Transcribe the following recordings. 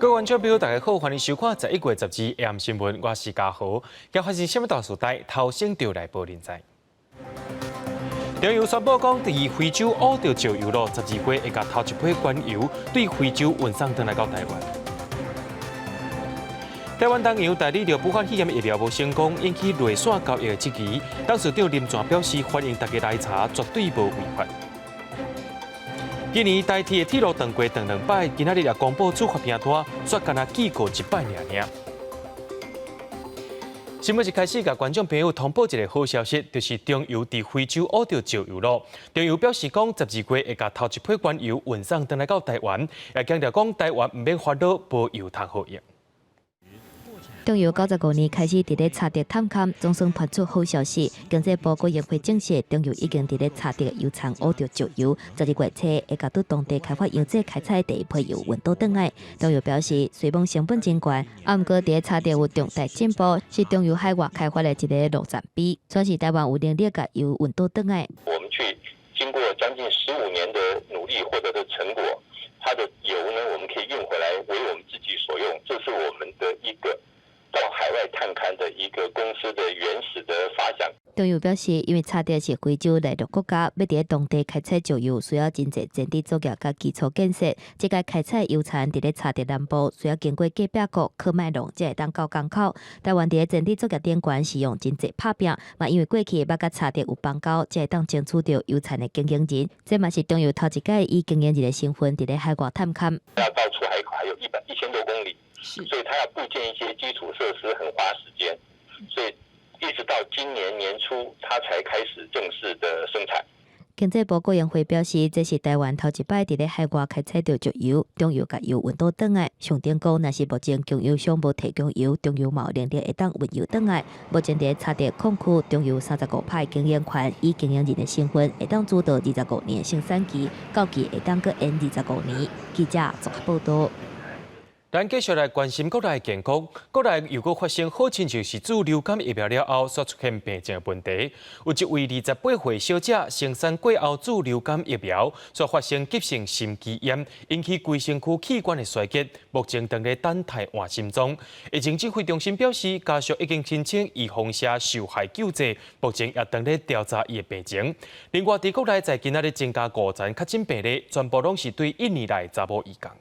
各位觀眾朋友，大家好，歡迎收看11月12 AM 新聞，我是嘉豪。今發生啥物大事代，頭先就來報恁知。中油宣布講，佇非洲挖著石油咯，12月會共頭一批原油對非洲運送轉來到台灣。台灣東洋代理著武漢肺炎疫苗無成功，引起內線交易的質疑。董事長林泉表示，歡迎大家來查，絕對無違法。今年台鐵的鐵路斷過斷兩擺，今仔日也公布處罰名單，煞干焦記過一擺爾爾。新聞一開始，共觀眾朋友通報一個好消息，就是中油佇非洲挖著石油咯。中油表示講，12月會共頭一批原油運送轉來到台灣，也強調講台灣毋免煩惱無油通好用。中油95年開始佇咧查德探勘，總算傳出好消息。經濟部郭榮輝證實，中油已經佇咧查德油層挖著石油，12月初會共對當地開發油井開採第一批油運倒轉來。中油表示，雖罔成本真懸，啊，毋過佇咧查德有重大進步，是中油海外開發的一个里程碑，算是台灣有能力共油運倒轉來。我們去經過將近15年的努力獲得的成果，它的油呢，我們可以運回來為我們自己所用，這是我們的一個到海外探勘的一個公司的原始的發想。中油表示，因為查德是非洲內陸國家，欲佇咧當地開採石油，需要真濟前置作業佮基礎建設。這個開採油層佇咧查德南部，需要經過隔壁國喀麥隆，才會當到港口。台灣佇咧前置作業頂懸是用真濟拍拚，嘛因為過去捌佮查德有邦交，才會當爭取著油層的經營人。這嘛是中油頭一擺以經營人的身份佇咧海外探勘。要到出海口還有1000多公里，所以他要佈建一些基礎設施，很花時間，所以一直到今年年初，他才開始正式的生產。經濟部郭榮輝表示，這是台灣頭一擺佇咧海外開採著石油，中油共油運倒轉來。上頂講，若是目前供油商無提供油，中油嘛有能力會當運油轉來。目前佇咧查德礦區，中油35%經營權，以經營人的身份，會當主導25年的生產期，到期會當閣延25年。記者綜合報導。咱繼續來關心國內健康，國內又閣發生好親像是注流感疫苗了後，煞出現病症問題。有一位28歲小姐生產過後注流感疫苗，煞發生急性心肌炎，引起規身軀器官的衰竭，目前正咧等待換心臟。疫情指揮中心表示，家屬已經申請預防射受害救濟，目前也正咧調查伊的病情。另外，佇國內在今仔日增加五層確診病例，全部攏是對印尼來的查某移工。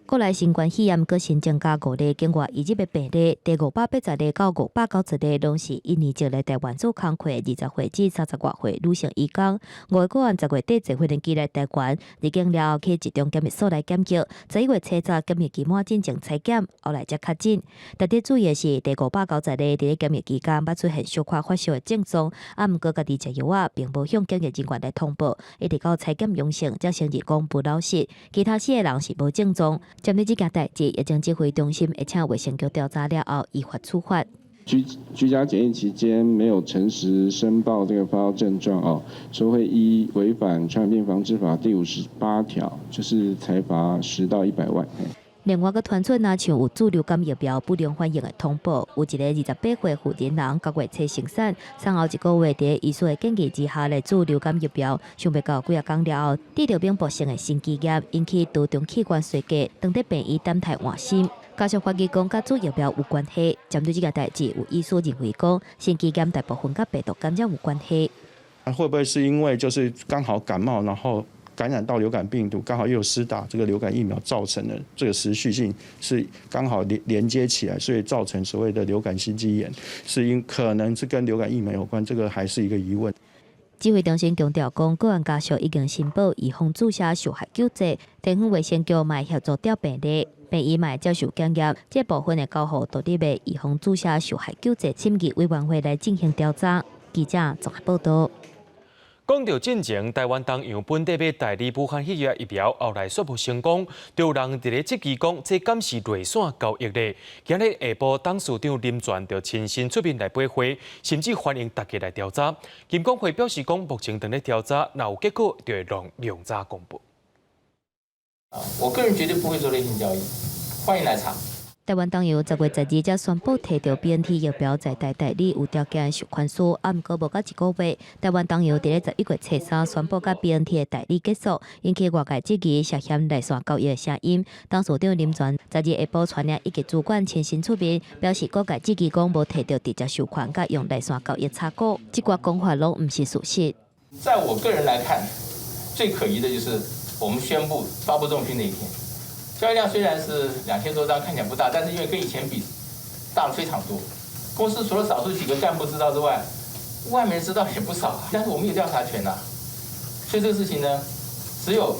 國內新冠肺炎閣新增加五例境外移入的病例，第580例到590例，攏是印尼籍來台灣做工課20歲至30外歲女性移工。五个個案10月底坐飛機來台灣，入境了後去集中檢疫所來檢疫。11月初早檢疫期滿進行採檢，後來才確診。特別注意的是，第590例佇咧檢疫期間捌出現小可發燒的症狀，啊，毋過家己食藥仔，並無向檢疫人員來通報，一直到採檢陽性才承認講無老實。其他四個人是無症狀。針對這件代誌，疫情指揮中心會請衛生局調查了後，依法處罰。居家檢疫期間沒有誠實申報這個發燒症狀哦，所以會依違反傳染病防治法第58條，就是裁罰10到100萬。另外，閣傳出若像有注流感疫苗不良反應的通報，有一个28歲婦人人9月初生產，產後一個月佇醫師的建議之下來注流感疫苗，想袂到幾仔工了後，得著猛爆性的心肌炎，引起多重器官衰竭，當佇病院等待換心。家屬懷疑講佮注疫苗有關係，針對這件代誌，有醫師認為講心肌炎大部分佮病毒感染有關係。會不會是因為就是剛好感冒，然後感染到流感病毒，剛好又有施打這個流感疫苗造成的這個持續性是剛好連接起來，所以造成所謂的流感心肌炎，是因可能是跟流感疫苗有關，這個還是一個疑問。指揮中心強調講，個案家屬已經申報預防注射受害救濟，地方衛生局嘛協助調病例，病院嘛接受檢驗，這部分會交予獨立的預防注射受害救濟審議委員會來進行調查。記者綜合報導。講到進前，台灣東洋本底欲代理武漢肺炎疫苗，後來煞無成功，就有人佇咧質疑講，這敢是內線交易咧？今日下晡，董事長林泉就親身出面來回話，甚至歡迎大家來調查。金管會表示講，目前正咧調查，若有結果就會量早公布。我個人絕對不會做內線交易，歡迎來查。台灣東洋10月12才宣布提著 BNT 疫苗在台代理有條件授權書，啊，毋過無夠一個月，台灣東洋佇咧11月初三宣布佮 BNT 的代理結束，引起外界質疑涉嫌內線交易的聲音。董事長林全12下晡傳領一級主管親身出面，表示各界質疑講無提著直接授權佮用內線交易炒股，這寡講法攏毋是事實。在我個人來看，最可疑的就是我們宣布發布重訊那一天。交易量雖然是2000多張，看起來不大，但是因為跟以前比大了非常多。公司除了少數幾個幹部知道之外，外面知道也不少。但是我們有調查權吶，所以這個事情呢，只有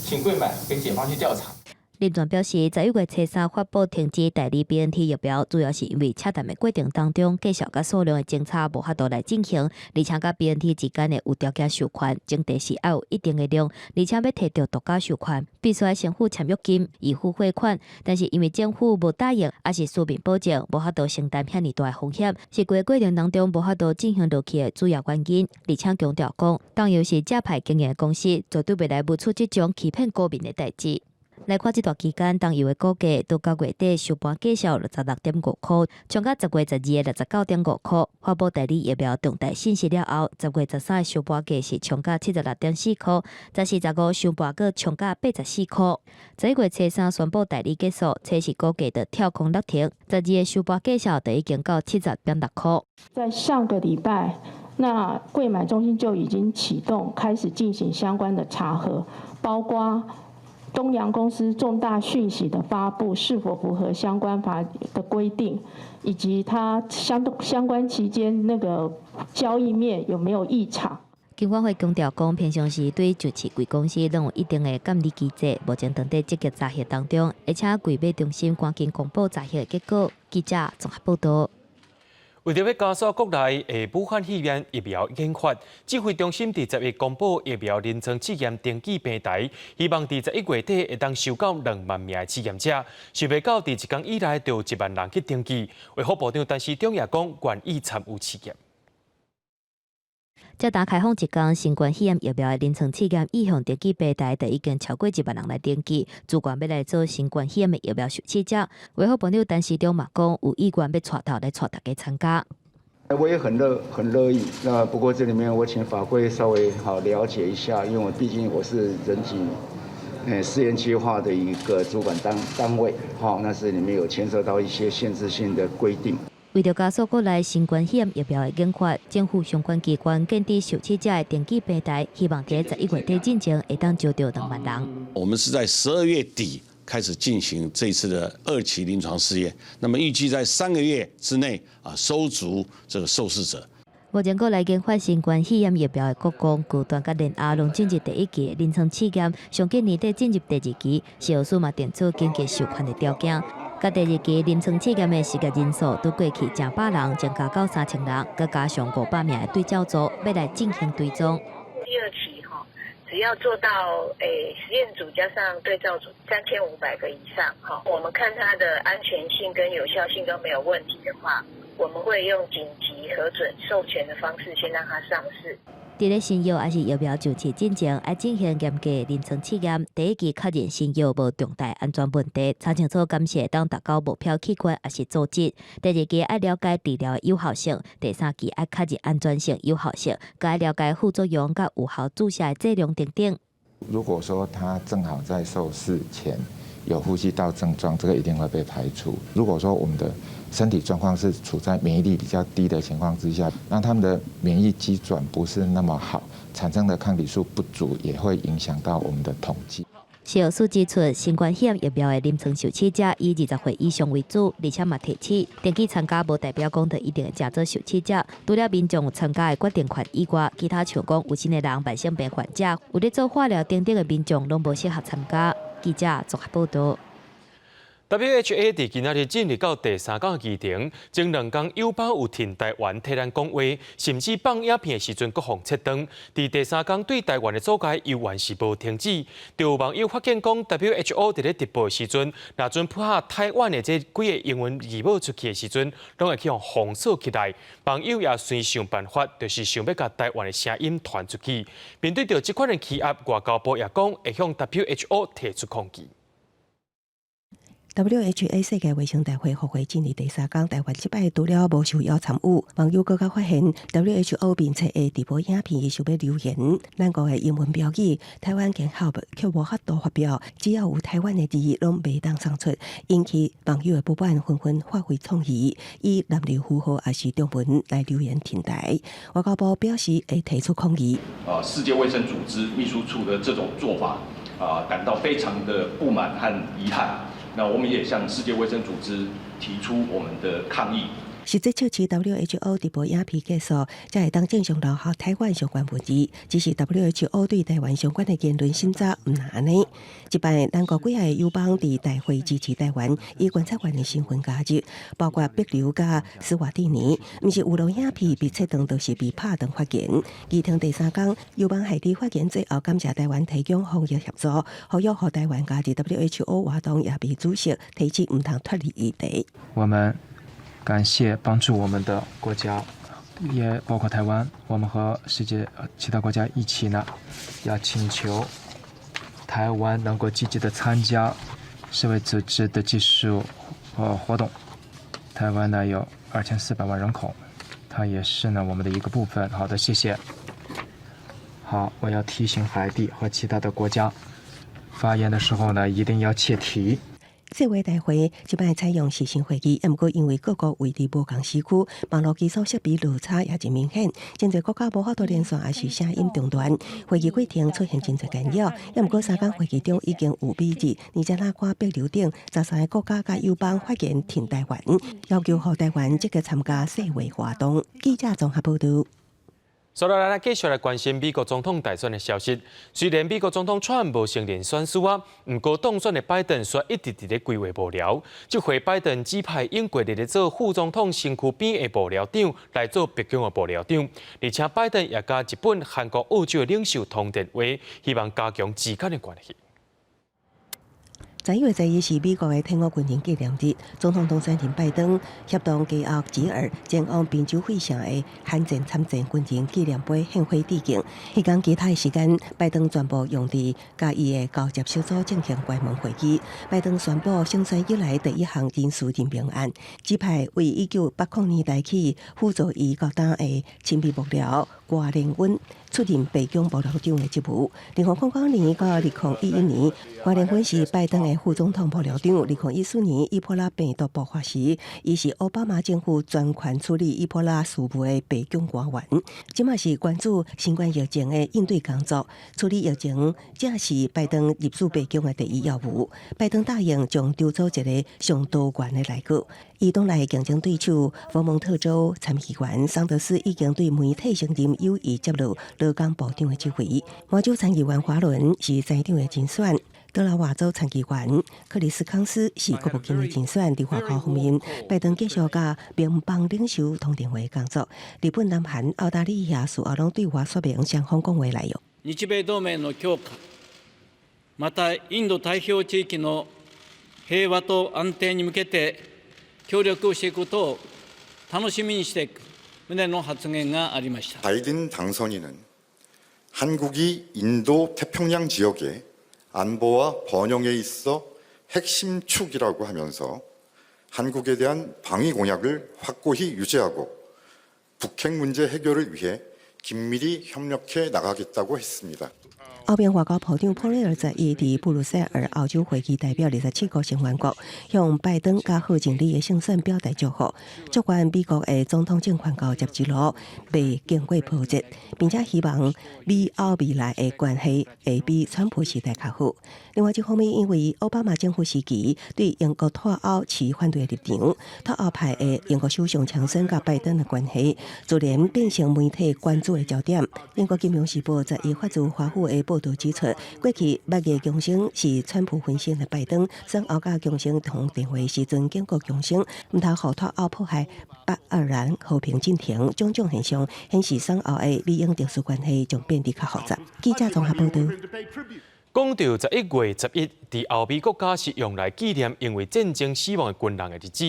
請櫃買跟檢方去調查。林全表示，11月初三發布停止代理 BNT 疫苗，主要是因為洽談的過程當中，價數佮數量的偵查無法度來進行，而且佮 BNT 之間的有條件授權，前提是愛有一定的量，而且欲提著獨家授權，必須愛先付簽約金、預付貨款。但是因為政府無答應，抑是書面保證，無法度承擔遐爾大的風險，是規個過程當中無法度進行落去的主要原因。而且強調講，東洋是正派經營的公司，絕對袂來冒出這種欺騙股民的代誌。來看這段期間，東洋的股價到九月底收盤價數66.5塊，衝到10月12的69.5塊。發布代理疫苗重大信息了後，10月13的收盤價是衝到76.4塊，14、15收盤閣衝到84塊。11月初三宣布代理結束，初時股價就跳空落停，12的收盤價數就已經到70.6塊。在上個禮拜，那櫃買中心就已經啟動，開始進行相關的查核，包括東洋公司重大訊息的發布是否符合相關法的規定，以及它相關期間那個交易面有沒有異常。金管會強調講，平常時對上市櫃公司攏有一定的監理機制，目前正佇積極查核當中，而且櫃買中心趕緊公布查核的結果。記者綜合報道。為著欲加速國內的武漢肺炎疫苗研發，指揮中心佇10日公布疫苗臨床試驗登記平台，希望佇11月底會當收到2萬名的試驗者。想袂到佇一工以內就有1萬人去登記。衛福部長陳時中也講願意參與試驗。才剛開放一工，新冠肺炎疫苗的臨床試驗意向登記平台就已經超過1萬人來登記，自願欲來做新冠肺炎的疫苗受試者。衛福部長陳時中嘛講，有意願欲帶頭來帶大家參加。我也很樂意。那不過這裡面我請法規稍微好了解一下，因為我畢竟我是人體試驗計劃的一個主管單位，好，那是裡面有牽涉到一些限制性的規定。為著加速國內新冠肺炎疫苗的研發，政府相關機關建置受試者的登記平台，希望佇11月底進前會當招著2萬人。我們是在12月底開始進行這次的二期臨床試驗，那麼預計在3個月之內啊收足這個受試者。目前國內研發新冠肺炎疫苗的國光、高端佮聯亞攏進入第一期臨床試驗，上緊年底進入第二期，食藥署嘛定出緊急授權的條件。佮第二期臨床試驗的實驗人數都過去成百人，增加到3000人，閣加上500名的對照組，欲來進行追蹤。第二期哈，只要做到實驗組加上對照組3500個以上哈，我們看它的安全性跟有效性都沒有問題的話，我們會用緊急核准授權的方式先讓它上市。佇咧新藥抑是疫苗上市進前，愛進行嚴格臨床試驗。第一期確認新藥無重大安全問題，查清楚敢是會當達到目標器官抑是組織。第二期愛了解治療的有效性，第三期愛確認安全性、有效性，閣愛了解副作用佮有效注射的劑量等等。如果說他正好在受試前有呼吸道症狀，這個一定會被排除。如果說我們的身體狀況是處在免疫力比較低的情況之下，那他們的免疫機轉不是那麼好，產生的抗體數不足，也會影響到我們的統計。食藥署指出，新冠肺炎疫苗的臨床受試者以20歲以上為主，而且嘛提醒，登記參加無代表講就一定會成做受試者。除了民眾有參加的決定權以外，其他像講有身的人、慢性病患者、有咧做化療等等的民眾，攏無適合參加。記者綜合報道。 WHA 佇今仔日進入到第三工議程，前兩工友邦有挺台灣替咱講話，甚至放影片的時陣閣予切斷。佇第三工對台灣的阻礙猶原是無停止。就有網友發現講，WHO 佇咧直播的時陣，若陣拍台灣的這幾個英文字母出去的時陣，攏會去予封鎖起來。網友也隨想辦法，就是想欲共台灣的聲音傳出去。面對著這款的欺壓，外交部也講會向 WHO 提出抗議。WHA 世界衛生大會復會進入第三工，台灣這擺除了無受邀參與，網友閣較發現 WHO 面冊的直播影片，伊想欲留言，咱國的英文標語 Taiwan can help 卻無法度發表，只要有台灣的字，攏袂當送出，引起網友的不滿，紛紛發揮創意，以南流符號抑是中文來留言挺台。外交部表示會提出抗議。啊，世界衛生組織秘書處的這種做法，啊，感到非常的不滿和遺憾。那我們也向世界衛生組織提出我們的抗議。實際測試 WHO 直播影片結束，才會當正常留下台灣相關文字。只是 WHO 對台灣相關的言論審查毋若按呢。這擺咱國幾個友邦佇大會支持台灣，以觀察員的身份加入，包括帛琉佮史瓦蒂尼。毋是有錄影片被切斷，就是被拍斷發言。議程第三工，友邦海地發言最後感謝台灣提供防疫協助，呼籲予台灣加入 WHO 活動也被主席提起毋通脫離議題。我們感謝幫助我們的國家，也包括台灣。我們和世界其他國家一起呢，要請求台灣能夠積極的參加世衛組織的技術和活動。台灣呢有2400萬人口，它也是呢我們的一個部分。好的，謝謝。好，我要提醒海地和其他的國家，發言的時候呢，一定要切題。世衛大會這擺採用視訊會議，毋過因為各國位佇無仝時區，網路基礎設備落差也真明顯，真濟國家無法度連線，抑是聲音中斷，會議過程出現真濟干擾。也毋過三工會議中已經有美日、尼加拉瓜、帛琉等13個國家佮友邦發言挺台灣，要求予台灣積極參加世衛活動。記者綜合報導。所以，咱來繼續來關心美國總統大選的消息。雖然美國總統川普無承認選輸啊，毋過當選的拜登卻一直佇咧規劃幕僚。這回拜登指派英國佇咧做副總統身軀邊的幕僚長來做白宮的幕僚長，而且拜登也佮日本、韓國、澳洲的領袖通電話，希望加強之間的關係。 11月11是美國的退伍軍人紀念日，總統當選人拜登協同繼後吉爾前往賓州費城的韓戰參戰軍人紀念碑獻花致敬。彼工其他的時間，拜登全部用佇佮伊的交接小組進行關門會議。拜登宣布勝選以來第一項人事任命案，指派為1980年代起輔助伊到今的親密幕僚郭連溫出任白宮幕僚長的職務。2009年到2011年，郭連溫是拜登的副總統幕僚長。2014年伊波拉病毒爆發時，伊是奧巴馬政府專權處理伊波拉事務的白宮官員。這馬是關注新冠疫情的應對工作，處理疫情正是拜登入主白宮的第一要務。拜登答應將籌組一個上多元的內閣。伊黨內競爭對手佛蒙特州參議員桑德斯已經對媒體承認有意接落勞工部長的職位。麻州參議員華倫是財長的人選。德拉瓦州參議員克里斯康斯是國務卿的人選。佇外交方面，拜登繼續佮盟邦領袖通電話工作。日本、南韓、澳大利亞隨後攏對外說明雙方講話內容。日米同盟の強化、またインド太平洋地域の平和と安定に向けて協力をしていくことを楽しみにしていく旨の発言がありました。 바이든 당선인은 한국이 인도 태평양 지역의 안보와 번영에 있어 핵심 축이라고 하면서 한국에 대한 방위 공약을 확고히 유지하고 북핵 문제 해결을 위해 긴밀히 협력해 나가겠다고 했습니다. 歐盟外交部長普雷爾11佇布魯塞爾歐洲會議代表27個成員國向拜登佮賀錦麗的勝選表達祝賀，祝願美國的總統政權交接之路袂經過波折，並且希望美歐未來的關係會比川普時代較好。另外一方面，因為奧巴馬政府時期對英國脫歐持反對的立場，脫歐派的英國首相強生佮拜登的關係，自然變成媒體關注的焦點。英國金融時報11發自華府的報導指出，過去捌個強生是川普分身的拜登，選後佮強生通電話時陣警告強生，毋通予脫歐破壞北愛爾蘭和平進程，種種現象顯示選後的美英特殊關係將變得較複雜。記者綜合報導。講到11月11，佇歐美國家是用來紀念因為戰爭死亡的軍人的日子。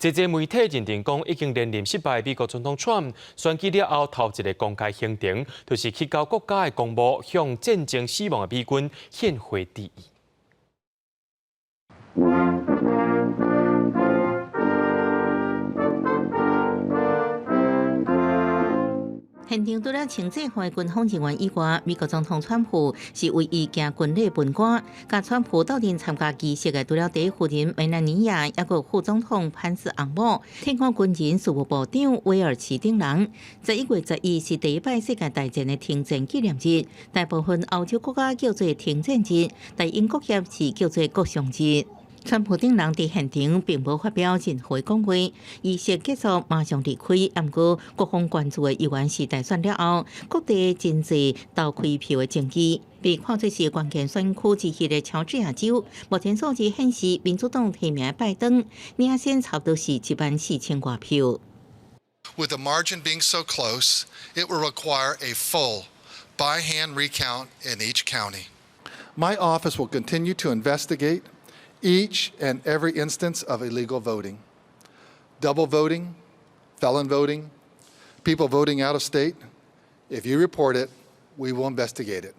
濟濟媒體認定講，已經連任失敗美國總統川普選舉了後，頭一个公開行程，就是去到國家的公墓向戰爭死亡的美軍獻花致意。現場除了穿制服的軍方人員以外，美國總統川普是唯一行軍禮巡觀。佮川普鬥陣參加儀式的，除了第一夫人梅蘭妮亞，抑閣副總統潘斯翁某、退伍軍人事務部長威爾奇等人。11月11是第一擺世界大戰的停戰紀念日，大部分歐洲國家叫做停戰日，但英國協是叫做國殤日。川普等人佇現場並無發表任何講話，儀式結束馬上離開。毋過，各方關注的猶原是大選了後，各地真濟投開票的爭議。被看做是關鍵選區之一的喬治亞州，目前數字顯示民主黨提名的拜登領先差不多是1萬4千外票。 With the margin being so close, it will require a full by-hand recount in each county. My office will continue to investigate each and every instance of illegal voting, double voting, felon voting, people voting out of state. If you report it, we will investigate it.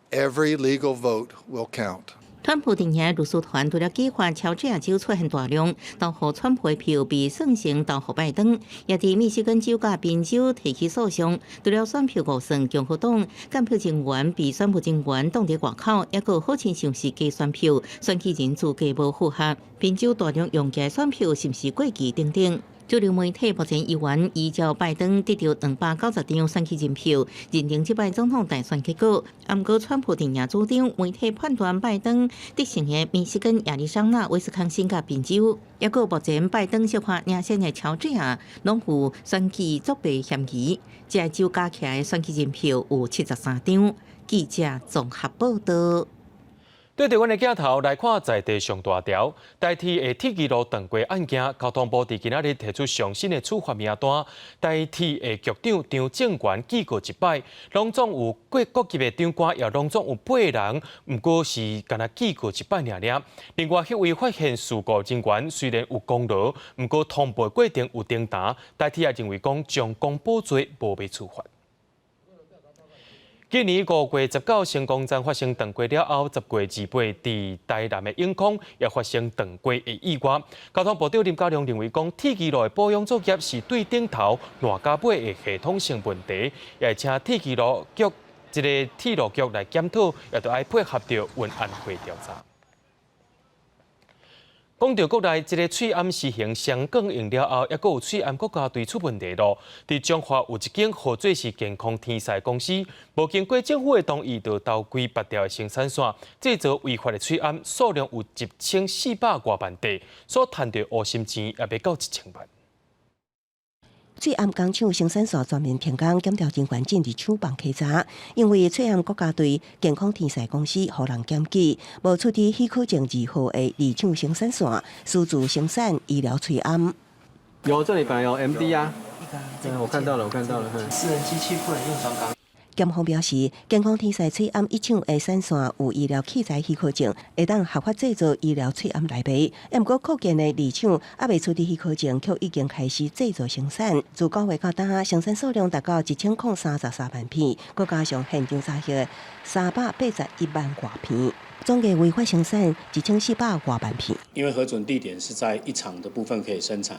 Every legal vote will count. 川普陣營律師團除了計劃喬治亞州出現大量投予川普的票被算成投予拜登，也佇密西根州佮賓州提起訴訟。除了選票誤算，共和黨監票人員被選務人員擋佇外口，抑閣好親像是假選票，選舉人資格無符合，賓州大量用假選票是毋是過期等等。主流媒體目前猶原依照拜登得著290張選舉人票，認定這擺總統大選結果。毋過川普陣營主張，媒體判斷拜登得勝的密西根、亞利桑那、威斯康星佮賓州，抑閣目前拜登小可領先的喬治亞，攏有選舉作弊嫌疑。這个州加起來選舉人票有73張。記者綜合報導。對著阮的鏡頭來看，在地上大條台鐵的鐵支路斷過案件，交通部佇今仔日提出上新的處罰名單。台鐵的局長張正元記過一擺，攏總有過國級的長官，也攏總有八人，毋過是干焦記過一擺爾爾。另外，彼位發現事故人員雖然有功勞，毋過通報過程有停頓，台鐵也認為講將功補罪，無欲處罰。今年5月19，成功站發生斷過了後，10月28佇台南的永康也發生斷過的意外。交通部長林佳龍認為講，鐵支路的保養作業是對頂頭爛到尾的系統性問題，也請鐵支路局這个鐵路局來檢討，也著愛配合著運安會調查。講到國內，這个喙罨實行雙槓用了後，抑閣有喙罨國家隊出問題囉。佇彰化有一間號做是健康天使公司，無經過政府的同意，就偷規別條的生產線製造違法的喙罨，數量有1400外萬塊，所賺著烏心錢也欲到1000萬。喙罨工廠生產線全面停工，檢調人員進入廠房稽查，因為喙罨國家隊健康天使公司予人檢舉，無取得許可證二號的二廠生產線，私自生產醫療喙罨。有，這裡本來有 MD 啊，我看到了，我看到了。私人機器不能用雙鋼。檢方表示，健康天使喙罨一廠的產線有醫療器材許可證，會當合法製造醫療喙罨來賣。毋過擴建的二廠猶未取得許可證，卻已經開始製造生產。自9月到今，生產數量達到1033萬片，閣加上現場查獲381萬外片，總計違法生產1400外萬片。因為核准地點是在一廠的部分可以生產，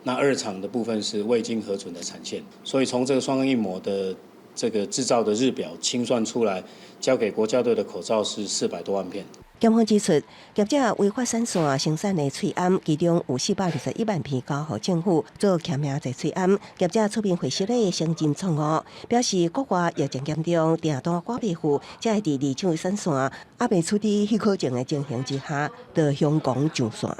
那二廠的部分是未經核准的產線，所以從這個雙硬膜的這個製造的日表清算出來，交給國家隊的口罩是400多萬片。檢方指出，業者違法產線生產的喙罨，其中有421萬片交予政府做簽名製喙罨。業者出面回釋咧承認錯誤，表示國外疫情嚴重，訂單趕袂赴，才會佇二廠產線猶未取得許可證的情形之下，就向講上線。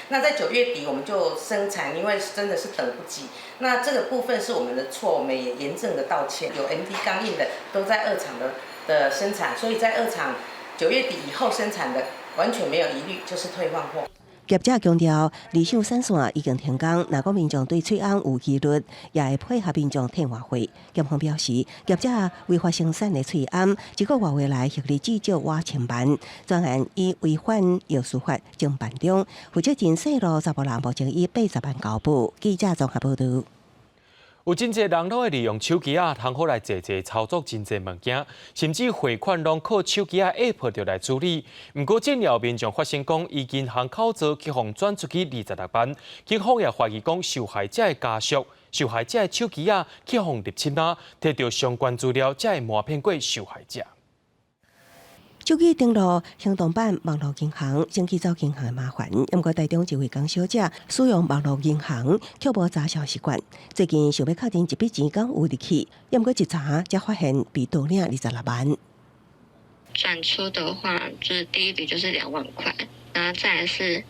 那在9月底我們就生產，因為真的是等不及。那這個部分是我們的錯，我們也嚴正的道歉。有 MD 鋼印的都在二廠的生產，所以在二廠9月底以後生產的完全沒有疑慮，就是退換貨。業者強調，二廠產線已經停工，若講民眾對喙罨有疑慮，也會配合民眾退換貨。檢方表示，業者違法生產的喙罨，一個月以來獲利至少倚千萬，專案以違反藥師法偵辦中，負責人姓羅查某人目前以80萬交保。記者綜合報導。有真濟人攏會利用手機仔，通好來濟濟操作真濟物件，甚至匯款攏靠手機仔 App 就來處理。毋過，這後民眾發現講，伊銀行口座去予轉出去26萬，警方也懷疑講受害者的家屬、受害者的手機仔去予入侵啊，提著相關資料，才會瞞騙過受害者。手機登錄行動版網路銀行，省去走銀行的麻煩。毋過，台中一位江小姐使用網路銀行，卻無查賬習慣。最近想欲敲定一筆錢，敢有入去？毋過一查，才發現被盜領26萬。轉出的話，就是第一筆就是2萬塊，然後再來是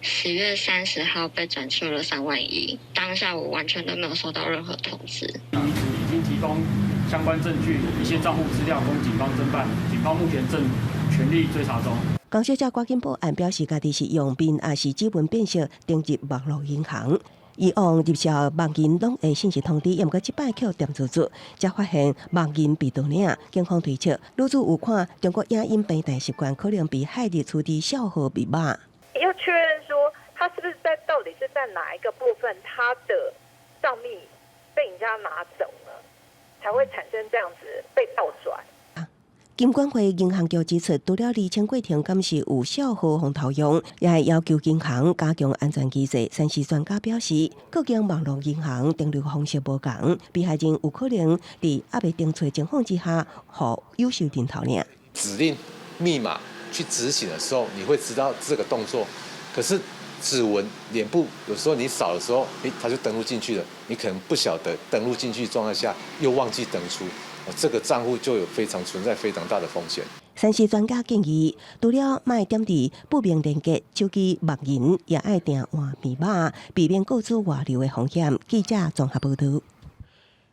10月30號被轉出了3.1萬，當下我完全都沒有收到任何通知。已經提供相關證據、一些賬戶資料供警方偵辦，警方目前正全力追查中。江小姐趕緊報案，表示家己是用面抑是指紋辨識登入網路銀行，以往入賬網銀攏會信息通知，毋過這擺卻恬滋滋，才發現網銀被盜領。警方推測，女子有看中國影音平台習慣，可能被駭入儲佇帳號密碼。要確認說，他是不是在到底是在哪一個部分，他的帳密被人家拿走了，才會產生這樣子被盜轉。金管會銀行局指出，除了釐清過程敢是有帳號予偷用，也會要求銀行加強安全機制。但是專家表示，各間網路銀行登錄方式無仝，被害人有可能佇猶未登出情況之下，予有心人偷領。指令密碼去執行的時候，你會知道這個動作，可是指紋、臉部有時候你掃的時候，誒，他就登錄進去了，你可能不曉得登錄進去狀態下又忘記登出。這個賬戶就有非常存在非常大的風險。但是專家建議，除了莫點佇不明連結，手機網銀也愛定換密碼，避免個資外流的風險。記者綜合報導。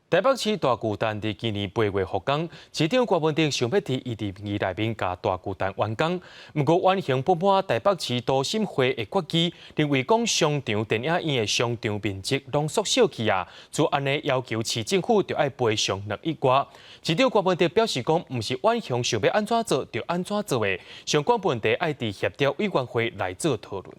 台北市大巨蛋佇今年8月復工，市長郭文哲想欲佇伊任期內面共大巨蛋完工。毋過遠雄不滿台北市都審會的決議，認為講商場電影院的商場面積攏縮小去啊，就按呢要求市政府著愛賠償2億外。市長郭文哲表示講，毋是遠雄想欲按怎做就按怎做的，相關問題愛佇協調委員會來做討論。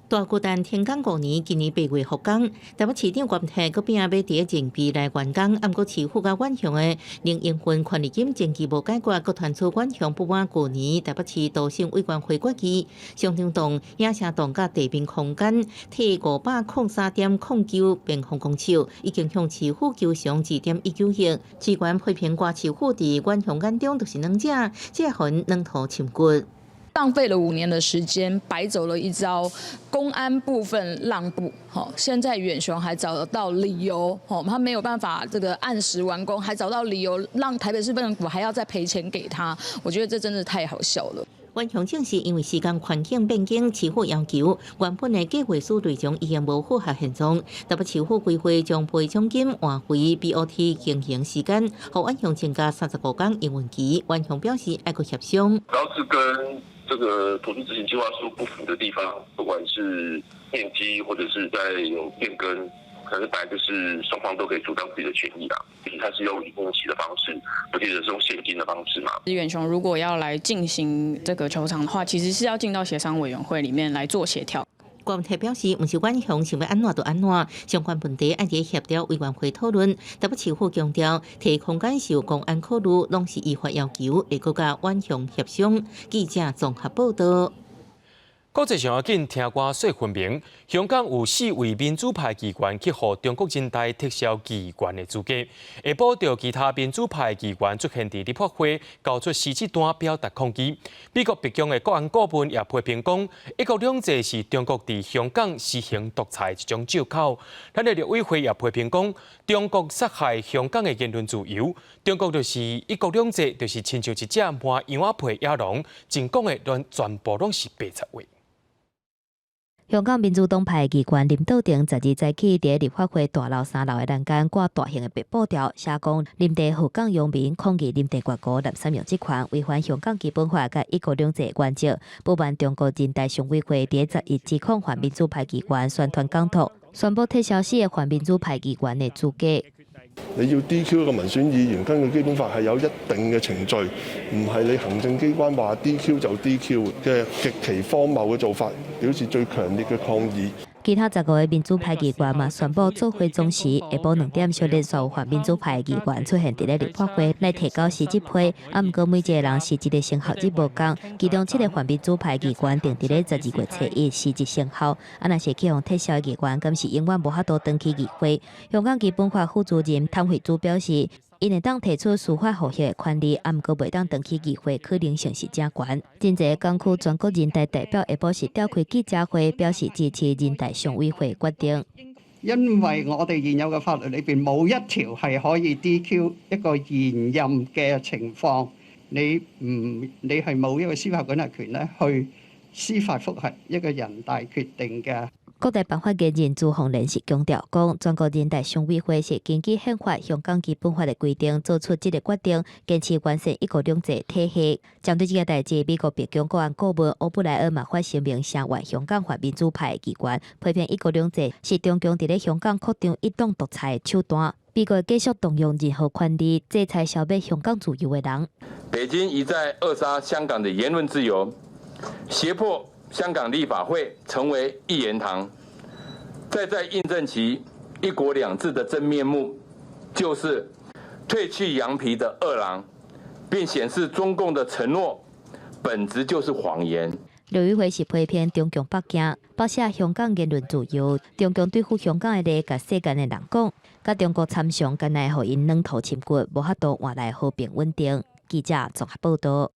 大巨蛋停工5年，今年8月復工。台北市長郭文哲閣拼欲佇任期內完工，毋過市府佮遠雄的營運權利金爭議無解決，閣傳出遠雄不滿舊年台北市都審委員會決議，商場棟、影城棟佮地面空間提503.09平方公尺，已經向市府求償2.19億。市議員批評郭市府佇遠雄眼中就是軟食，這予軟塗深掘。浪費了5年的時間，白走了一遭。公安部分讓步，好，現在遠雄還找得到理由，吼，他沒有辦法這個按時完工，還找到理由讓台北市政府還要再賠錢給他，我覺得這真的太好笑了。遠雄證實，因為時間環境變更，市府要求原本的計劃書內容已經無符合現狀，台北市府規劃將賠償金換回 BOT 經營時間，予遠雄增加35天營運期。遠雄表示愛閣協商。主要是跟這個土地執行計劃書不符的地方，不管是面積或者是在有變更，可能本來就是雙方都可以主張自己的權益啦。畢竟他是用營運期的方式，不見得是用現金的方式嘛。遠雄如果要來進行這個球場的話，其實是要進到協商委員會裡面來做協調。郭文哲表示，毋是遠雄想欲按怎就按怎，相關問題愛佇協調委員會討論。台北市府強調，提空間是有公安考慮，攏是依法要求，會閣佮遠雄協商。記者綜合報導。國際上要緊，聽歌說分明。香港有四位民主派議員去予中國人大撤銷議員的資格，下晡著其他民主派議員出現佇立法會，交出辭職單表達抗議。美國白宮的國安顧問也批評講，一國兩制是中國佇香港實行獨裁一種藉口。咱的陸委會也批評講，中國殺害香港的言論自由，中國就是一國兩制，就是親像一隻磨羊仔皮野狼，淨講的攏全部攏是白賊話。香港民主黨派議員林道庭12早起佇立法會大樓3樓的欄杆掛大型的白布條，寫講林鄭禍港庸民抗議林鄭月娥濫使職權，違反香港基本法佮一國兩制原則，不滿中國人大常委會佇11指控泛民主派議員宣傳港獨，宣布撤銷四個泛民主派議員的資格。你要 DQ 一個民選議員，根據基本法係有一定嘅程序，唔係你行政機關話 DQ 就 DQ 嘅極其荒謬嘅做法，表示最強烈嘅抗議。其他15个民主派議員嘛宣布做會總辭，下晡2點小連續泛民主派議員出現佇咧立法會來提交辭職批，啊，毋過每一個人辭職的生效日無仝，其中七个泛民主派議員定佇咧12月初一辭職生效，啊，若是去予撤銷的議員，敢是永遠無法度轉去議會。香港基本法副主任譚惠珠表示，𪜶會當提出司法覆核的權利，啊，毋過袂當轉去議會可能性是誠懸。真濟港區全國人大代表下晡是召開記者會，表示支持人大常委會決定。因為我哋現有嘅法律裏邊冇一條係可以 DQ 一個現任嘅情況，你唔你係冇一個司法管轄權咧去司法覆核一個人大決定嘅。國大辦發言人朱鳳蓮是強調講，全國人大常委會是根據憲法、香港基本法的規定做出這個決定，堅持完善一國兩制體系。針對這個代誌，美國白宮國安顧問歐布萊恩嘛發聲明聲援香港泛民主派的議員，批評一國兩制是中共佇咧香港擴張一黨獨裁的手段。美國繼續動用任何權力制裁消滅香港自由的人。北京一再扼殺香港的言論自由，脅迫香港立法會成為一言堂，再再印證其一國兩制的真面目，就是褪去羊皮的餓狼，並顯示中共的承諾本質就是謊言。陸委會是批評中共北京剝削香港言論自由，中共對付香港的話，共世間的人講，佮中國參詳，敢若予𪜶軟塗深骨，無法度換來和平穩定。記者綜合報道。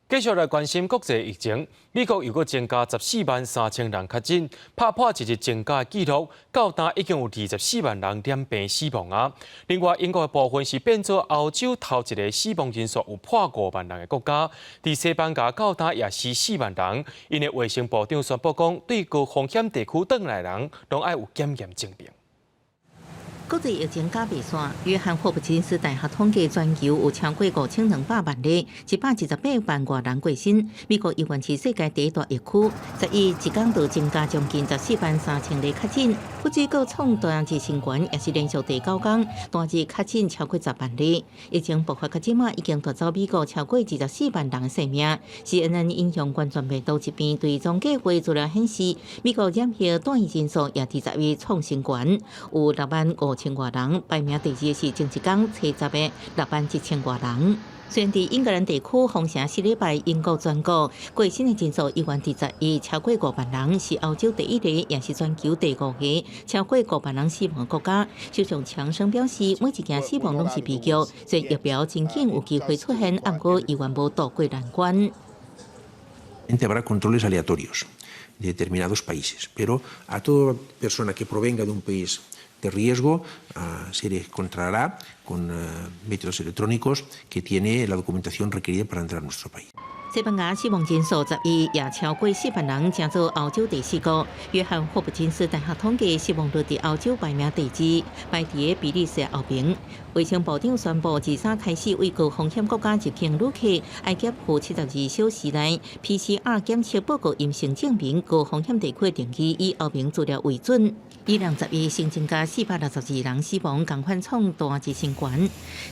繼續來關心國際疫情，美國又閣增加143,000人確診，拍破一日增加的紀錄，到今已經有24萬人染病死亡啊。另外，英國的部分是變做歐洲頭一个死亡人數有破5萬人的國家，佇西班牙到今也死4萬人。𪜶的衛生部長宣布講，對高風險地區轉來人，攏愛有檢驗證明。國際疫情加袂煞，約翰霍普金斯大學統計全球有超過5200萬例，118萬外人過身。美國猶原是世界第一大疫區，11一工就增加將近14萬3千例確診，不只閣創單日新高，也是連續第九工單日確診超過10萬例。疫情爆發到這馬已經奪走美國超過24萬人的性命。CNN 引用冠狀病毒疾病追蹤計劃資料顯示，美國染疫單日人數也佇10日創新高，有6萬5千外人，排名第二的是前一工初十的6萬7千外人。雖然佇英格蘭地區封城4禮拜，英國全國過身的人數猶原佇11超過5萬人，是歐洲第一个，也是全球第五个超過5萬人死亡的國家。首相強生表示，每一件死亡攏是悲劇，雖然疫苗真緊有機會出現，毋過猶原無渡過難關。 Habrá controles aleatorios de determinados países, pero a toda persona que provenga de un país de riesgo se le controlará con métodos electrónicos que tiene la documentación requerida para entrar a nuestro país. 西班牙死亡人數11也超過4萬人，成做歐洲第四高。約翰霍普金斯大學統計死亡率佇歐洲排名第二，排佇比利時後爿。衛生部長宣布，自三開始為高風險國家入境旅客，愛給付72小時內 PCR 檢測報告陰性證明。高風險地區的定義以歐盟資料為準。伊朗11新增加462人死亡，仝款創單日新高。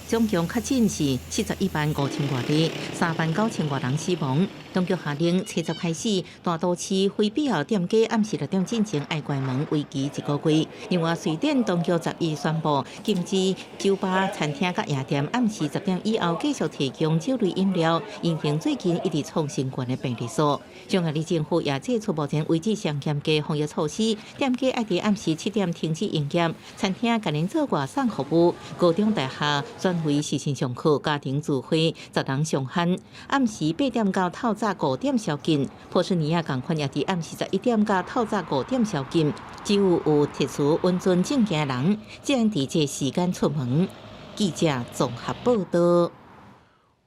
總共確診是71萬5千外例，3萬9千外人死亡。當局下令初十開始，大都市非必要店家暗時6點進前愛關門，為期一個月。另外，瑞典當局11宣布禁止酒吧、餐廳佮夜店暗時10點以後繼續提供酒類飲料，因應最近一直創新高的病例數。匈牙利政府也祭出目前為止上嚴格防疫措施，店家愛佇暗時7點停止營業，餐廳共𪜶做外送服務。高中大學轉為視訊上課，家庭聚會10人上限。暗時8點到透早5點宵禁。波斯尼亞仝款也佇暗時11點到透早5點宵禁，只有有特殊允准證件的人，才能佇這個時間出門。記者綜合報道。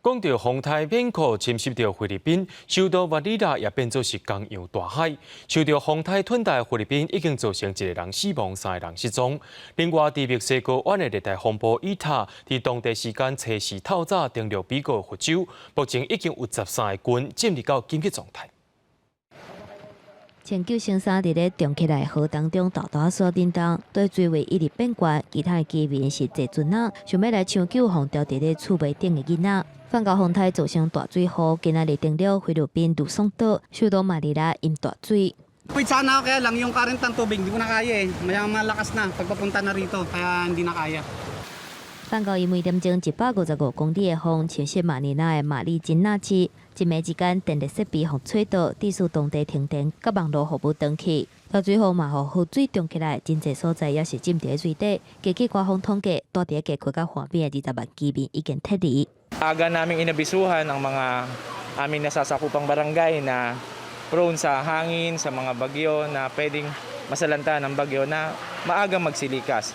講到風颱變故侵襲著菲律賓，首都馬尼拉也變做是江洋大海。受到風颱吞噬菲律賓已經造成一个人死亡，三个人失蹤。另外，佇墨西哥灣的熱帶風暴伊塔，佇當地時間初四透早登陸美國佛州，目前已經有13个郡進入到緊急狀態。穿救生衫佇咧漲起來河當中沓沓仔震動，對水位一直變懸。其他的居民是坐船仔，想欲來搶救予牢佇咧厝圍頂的囡仔。放假風颱造成大水禍，今仔日登陸菲律賓呂宋島，首都馬尼拉淹大水。Sana kaya lang yung current ng tubig, hindi ko na kaya eh. May malakas na pagpapunta na rito, kaya hindi na kaya. 梵高以每点钟155公里的風，侵襲馬尼拉的馬里金納市，一暝之間電力設備予吹倒，致使當地停電，佮網路服務斷去。大水雨嘛，予河水漲起來，真濟所在也是浸佇水底。根據官方統計，住佇街區佮岸邊的20萬居民已經撤離。 Aga naming inabisuhan ang mga aming nasasakupang barangay na prone sa hangin, sa mga bagyo na pwedeng masalanta ng bagyo na maagang magsilikas.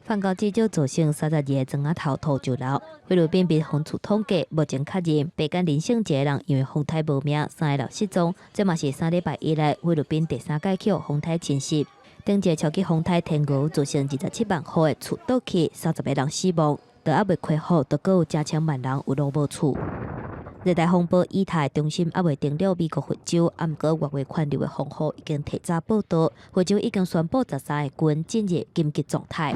梵高至少造成32个庄仔頭土石流。菲律賓民防處統計，目前確認白干林姓一个人因為風颱無命，三个人失蹤。這嘛是3禮拜以來菲律賓第三擺去予風颱侵襲。頂一个超級風颱天鵝造成27萬戶的厝倒去，30個人死亡，都猶未恢復，都閣有成千萬人有路無厝。熱帶風暴伊塔中心猶未登陸美國佛州，毋過外圍環流的風雨已經提早報道，佛州已經宣布13個郡進入緊急狀態。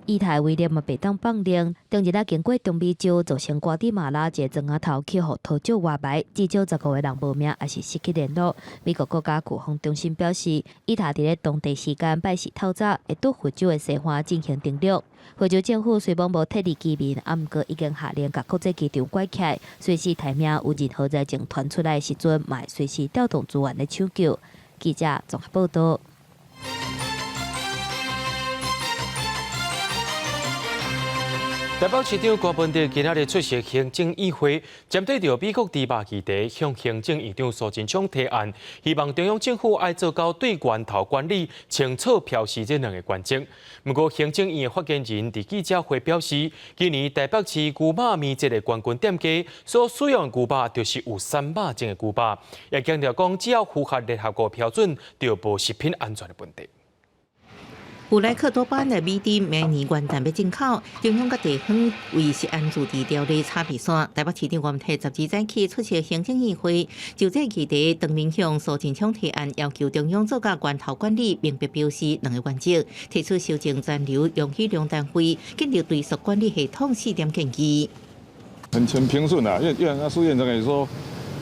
伊塔威力嘛袂當放任，頂日仔經過中美洲，造成瓜地馬拉一个莊仔頭去予土石活埋，至少15個人無命，抑是失去聯絡。美國國家颶風中心表示，伊塔佇咧當地時間拜四透早會對佛州的西岸進行登陸。佛州政府雖罔無撤離居民，毋過已經下令共國際機場關起來，隨時待命有任何災情傳出來的時陣，嘛會隨時調動資源來搶救。記者綜合報道。台北市長柯文哲今仔日出席行政院會，針對著美國豬肉議題，向行政院長蘇貞昌提案，希望中央政府愛做到對源頭管理、清楚標示這兩个原則。毋過行政院的發言人佇記者會表示，今年台北市牛肉麵節的冠軍店家所使用的牛肉就是有三肉症的牛肉，也強調講只要符合聯合國標準，就無食品安全的問題。有萊克多巴胺的米豬明年元旦欲進口，中央佮地方為食安自治條例吵袂散。台北市長柯文哲12早起出席行政院會，就這議題，當面向蘇貞昌提案，要求中央做甲源頭管理，明白標示兩个原則，提出修正殘留容許量單位，建立追溯管理系統四點建議。很平順啊，因為那蘇院長也說，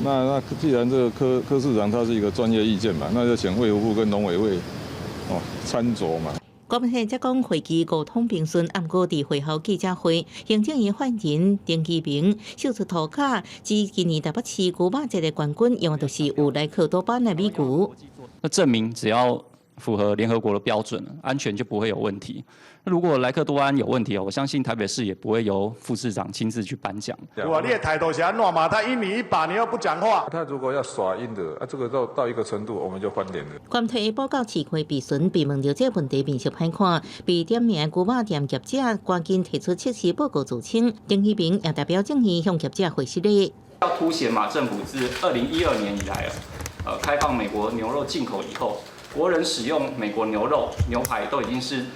那既然這個柯柯市長他是一個專業意見嘛，那就請衛福部跟農委會哦參酌嘛。柯文哲則講會期溝通平順，毋過佇會後記者會，行政院發言人陳其明秀出塗跤，指今年台北市牛肉節的冠軍用的就是有萊克多巴胺的美牛。那證明只要符合聯合國的標準，安全就不會有問題。那如果萊克多巴胺有問題，我相信台北市也不會由副市長親自去頒獎。哇，你的態度是按怎嘛？他陰你一把，你又不講話。他如果要耍陰的，啊，這個到一個程度，我們就翻臉了。關提報告市會備詢，被問到這個問題面色歹看，被點名牛肉店業者趕緊提出測試報告自清。陳其明也代表政院向業者回失禮。要凸顯馬政府自2012年以來，開放美國牛肉進口以後，國人使用美國牛肉、牛排都已經是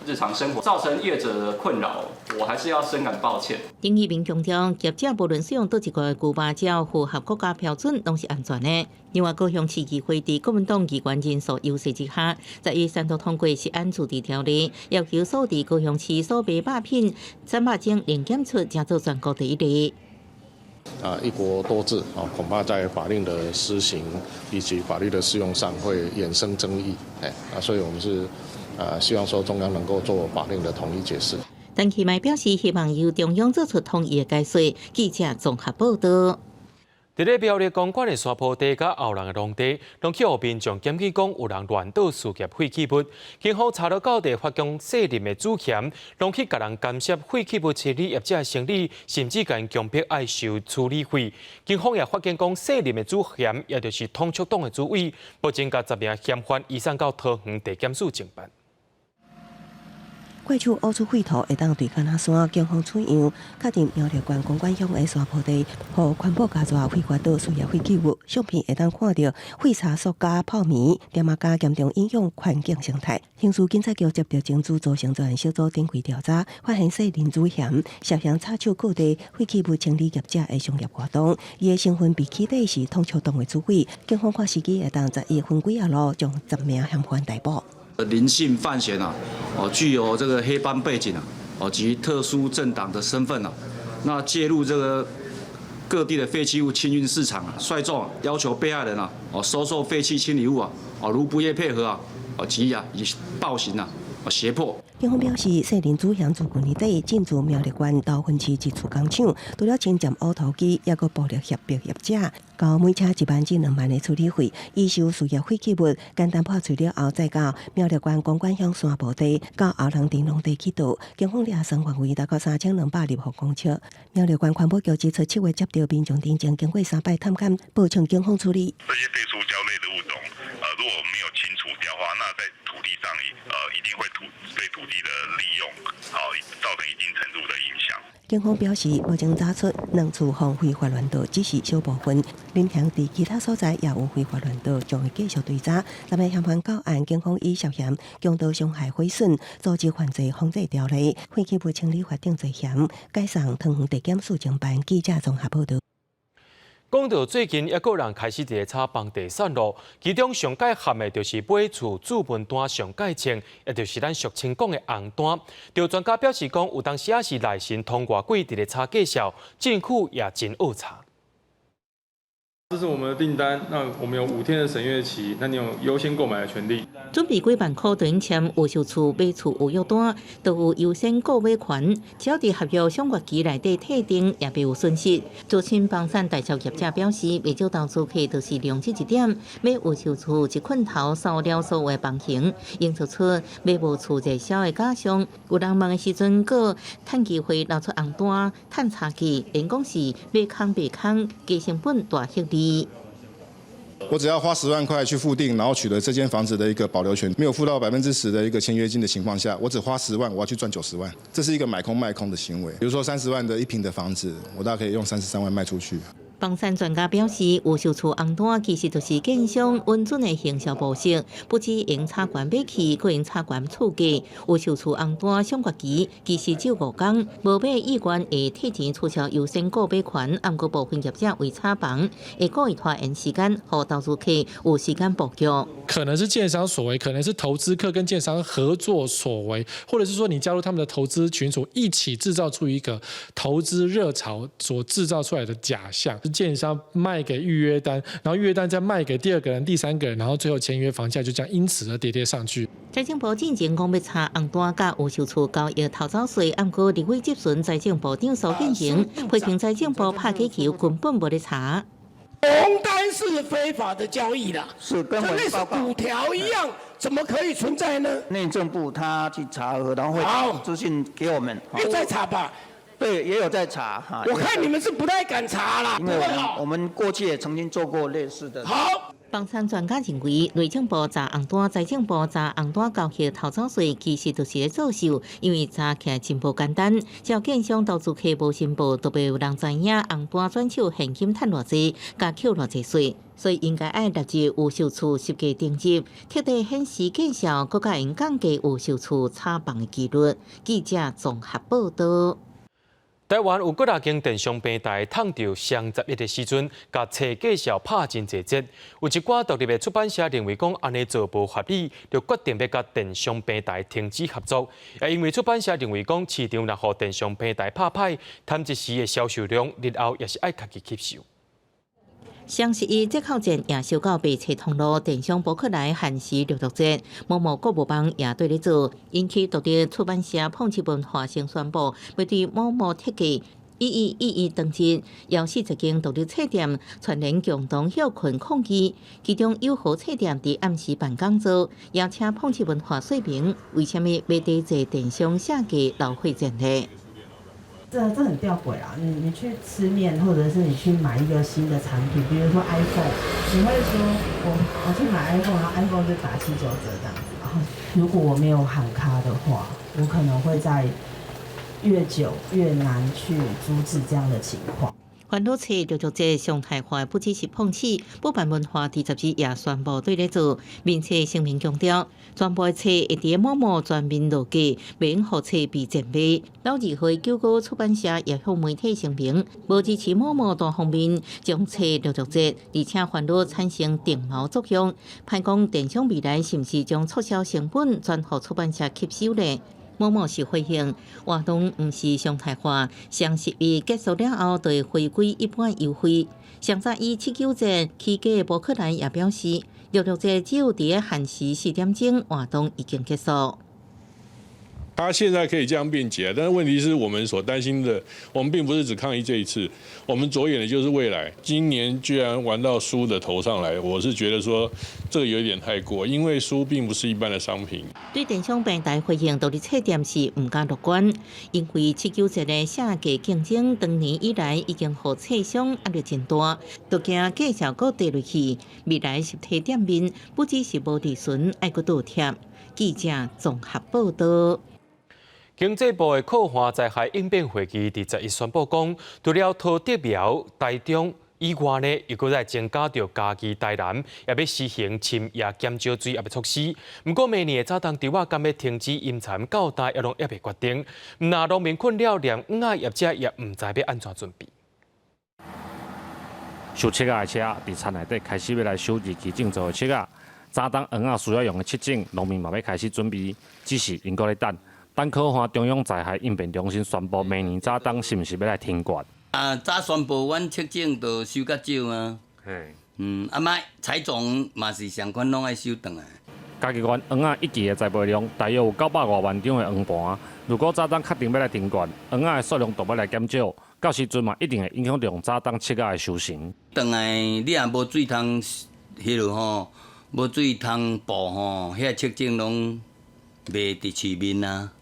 日常生活，造成業者的困擾，我還是要深感抱歉。陳其明強調，業者無論使用佗一個牛肉，只要符合國家標準，攏是安全的。另外，高雄市議會佇國民黨議員人數優勢之下，11三度通過食安自治條例，要求所佇高雄市所賣肉品三肉症零檢出，成做全國第一例。啊，一國多制啊，恐怕在法令的施行以及法律的適用上會衍生爭議，哎，啊，所以我們是啊，希望說中央能夠做法令的統一解釋。陳其邁表示，希望由中央做出統一的解說。記者綜合報道。佇咧苗栗公館的山坡地佮後人的農地，攏去予民眾檢舉講有人亂倒事業廢棄物。警方查了到地，發現姓林的主嫌，攏去共人干涉廢棄物清理業者的生理，甚至共𪜶強迫愛收處理費。警方也發現講，姓林的主嫌，也就是統促黨的主委，目前共10名嫌犯移送到桃園地檢署偵辦。過手挖出廢土會當對敢若山，警方取樣，確認苗栗縣公館鄉的山坡地，予環保加大廢發倒事業廢棄物，相片會當看著廢茶塑膠泡棉，點仔膠嚴重影響環境生態。刑事警察局接著偵組組成專案小組展開調查，發現姓林主嫌涉嫌插手各地廢棄物清理業者的商業活動，伊的身份被起底是統促黨的主委。警方看時機會當11分幾仔路將10名嫌犯逮捕。林姓范閒啊，哦，具有這個黑幫背景啊，哦及特殊政黨的身份啊，那介入這個各地的廢棄物清運市場啊，率眾要求被害人啊，哦收受廢棄清理物啊，哦如不願配合啊，哦即啊以暴行啊，哦脅迫。警方表示，世林主嫌自舊年底進駐苗栗縣頭份市一處工廠，除了侵佔挖土機，抑閣暴力脅迫業者，交每車1萬至2萬的處理費，以收事業廢棄物，簡單破碎了後，再到苗栗縣公館鄉山坡地，到後人田農地去倒。警方掠算範圍達到3200立方公尺。苗栗縣環保局指出，7月接到民眾陳情，經過三擺探勘，報請警方處理。這些廢塑膠類的物種，如果沒有清除掉的話，那在土地上，一定會對土地的利用，好造成一定程度的影響。警方表示，目前查出兩處方非法亂倒，只是小部分。林鄉佇其他所在也有非法亂倒，將會繼續追查。三个嫌犯到案，警方以涉嫌強盜傷害毀損、組織犯罪防治條例、廢棄物清理法等罪嫌，解送桃園地檢署偵辦。記者綜合報導。講到最近，抑閣有人開始佇咧炒房地產囉，其中上蓋譀的，就是買厝注文單上蓋穿，也就是咱俗稱講的紅單。著專家表示講，有當時仔是內神通外鬼佇咧炒價數，政府也真惡查。這是我們的訂單，那我們有5天的審閱期，那你有優先購買的權利。準備幾萬塊就用簽預售厝買厝預約單，都有優先購買權，只要佇合約賞月期內底退訂，也袂有損失。資深房產代銷業者表示，袂少投資客都是利用這一點，買預售厝一困頭掃了所有的房型，營造出買無厝熱銷的假象。有人問的時陣，閣趁機會流出紅單，趁差價，連講是買空賣空，低成本大獲利。我只要花10萬塊去付定，然後取得這間房子的一個保留權，沒有付到10%的一個簽約金的情況下，我只花十萬，我要去賺90萬，這是一個買空賣空的行為。比如說30萬的一坪的房子，我大概可以用33萬賣出去。房產專家表示，預售厝紅單其實就是建商穩準的行銷模式，不只用炒懸買氣，閣用炒懸厝價。預售厝紅單賞月期其實只有5天，無買意願會退錢取消優先購買權，毋過部分業者為炒房，會故意拖延時間，予投資客有時間布局。可能是建商所為，可能是投資客跟建商合作所為，或者是說你加入他們的投資群組，一起製造出一個投資熱潮所製造出來的假象。建商賣給預約單，然後預約單再賣給第二個人、第三個人，然後最後簽約房價就這樣因此而疊疊上去。財政部進前講欲查紅單佮預售厝交易偷走稅，毋過立委質詢財政部長蘇建榮，批評財政部拍假球根本無咧查。紅單是非法的交易啦，是跟這類似股條一樣，怎麼可以存在呢？內政部他去查核，然後會資訊給我們。又在查吧？對，也有在查哈。我看你們是不太敢查啦。因為我們過去也曾經做過類似的。好。房產專家認為，內政部查紅單，財政部查紅單交易偷走稅，其實就是咧作秀，因為查起來真無簡單。只要建商投資客無申報，都袂有人知影紅單轉手現金趁偌濟，共扣偌濟稅。所以應該愛納入預售厝實價登入，徹底顯示建商閣較會用降低預售厝炒房的幾率。記者綜合報導。台灣有幾若間電商平台，趁著雙十一的時陣，共冊介紹拍真濟折。有一寡獨立的出版社認為講按呢做無合理，就決定欲共電商平台停止合作。也因為出版社認為講市場若予電商平台拍歹，貪一時的銷售量，日後也是愛家己吸收。雙十一折扣戰也燒到賣冊通路，電商博客來限時六六折，某某購物網也綴咧做，引起獨立出版社膨糋文化先宣布，欲對某某特價1111當日，有40間獨立冊店串聯共同歇睏抗議，其中有好冊店佇暗時辦講座，邀請膨糋文化說明為啥物欲抵制電商下架老貨戰呢？這很吊詭啊！你去吃麵，或者是你去買一個新的產品，比如說 iPhone，你會說我去買 iPhone，然後 iPhone 就打79折這樣子。然後如果我沒有喊卡的話，我可能會在越久越難去阻止這樣的情況。煩惱冊六六折常態化不只是膨糋，寶辦文化佇雜誌也宣布綴咧做，明確聲明強調，全部冊會佇某某全面落架，袂用予冊被賤賣。老字號九歌出版社也向媒體聲明，無支持某某單方面將冊六六折，而且煩惱產生定錨作用，盼講電商未來是毋是將促銷成本轉予出版社吸收呢？某某是回應活動毋是常態化，雙十一結束了後就會回歸一般優惠。上早以七九折起價的博客來也表示，六六節只有佇限時4點鐘活動已經結束。他現在可以這樣便捷，但是問題是我們所擔心的，我們並不是只抗議這一次，我們着眼的就是未來。今年居然玩到書的頭上來，我是覺得說這個有點太過，因為書並不是一般的商品。對電商平台回應獨立冊店是毋敢樂觀，因為七九折的下價競爭，長年以來已經予冊商壓力真大，都驚價數閣跌落去，未來實體店面不只是無利潤，愛閣倒貼。記者綜合報道。經濟部的洘旱災害應變會議佇11宣布講，除了桃竹苗、台中以外呢，又閣再增加著嘉義、台南，也欲實行深夜減少水壓的措施。毋過明年的早冬稻仔敢欲停止淹蠶到今也攏猶未決定。毋但農民困擾，連甕仔業者也毋知欲按怎準備。收粟仔的車佇田內底開始欲來收二期種植的粟仔。早冬甕仔需要用的粟種，農民嘛欲開始準備，只是𪜶閣咧等。等洘旱中央災害應變中心宣布，明年早冬是毋是欲來停灌？啊，早宣布，阮粟種就收較少啊。嘿。啊嘛採種嘛是相款，攏愛收轉來。嘉義縣甕仔一季的栽培量大約有900外萬張的黃盤。如果早冬確定欲來停灌，甕仔的數量就欲來減少，到時陣嘛一定會影響著早冬粟仔的收成。轉來你若無水通，彼落吼，無水通播吼，遐粟種攏賣佇市面啊。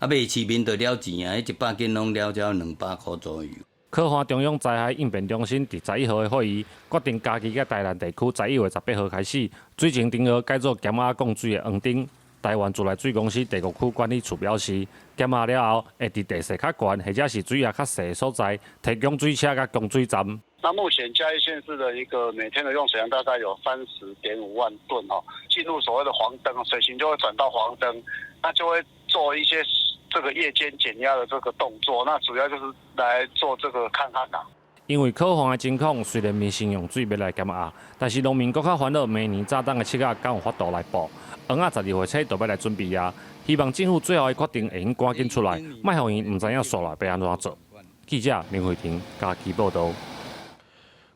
啊，賣市面就了錢啊！彼100斤攏了才200箍左右。洘旱中央災害應變中心佇11號的會議，決定嘉義佮台南地區11月18號開始，水情燈號改做減壓供水的黃燈。台灣自來水公司第五區管理處表示，減壓了後，會佇地勢較懸或者是水壓較細的所在，提供水車佮供水站。那目前嘉義縣市的一個每天的用水量大概有30.5萬噸哦，進入所謂的黃燈，水情就會轉到黃燈，那就會做一些這個夜間減壓的這個動作，那主要就是來做這個抗旱啦。因為洘旱的情況，雖然民生用水欲來減壓，但是農民閣較煩惱，明年早冬的粟仔敢有法度來播？甕仔12月初就欲來準備啊！希望政府最後的決定會用趕緊出來，莫予𪜶毋知影煞來欲按怎做。記者林慧婷嘉義報導。